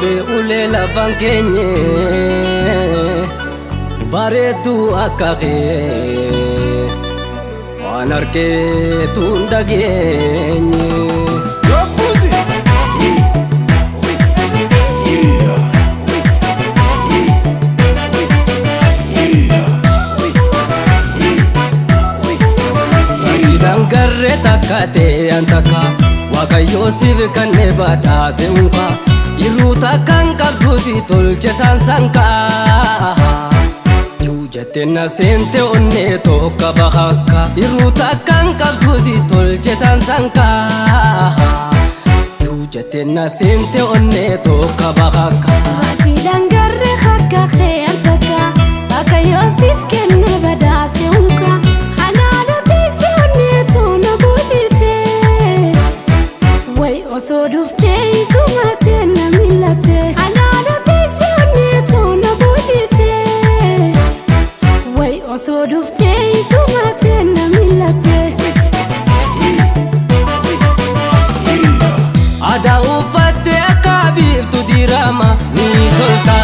Dhufe ulee lafaan keenye bareedduu akka kee waan argeetu hin dhageenye. Garree takka ta'e an takka Waaqayyoo siif kenne badhaase unka irruu takkaan qabdu si tolche saansankaa. Jettee na seente onnee tokko bakakka irruu takkaan qabdu si tolche saansankaa. Jettee na seente onnee tokko bakakka. Rajiidhaan garree harka kee an takka Waaqayyoo siif kenne badhaase unka halaala teessee onneetu na guutite. Way osoo dhuftee ijuma na milatte halaala teessee onneetu na guutite. Way osoo dhuftee ijuma na milatte. Aadaa uffattee akka biiftuu dirama ni tolta.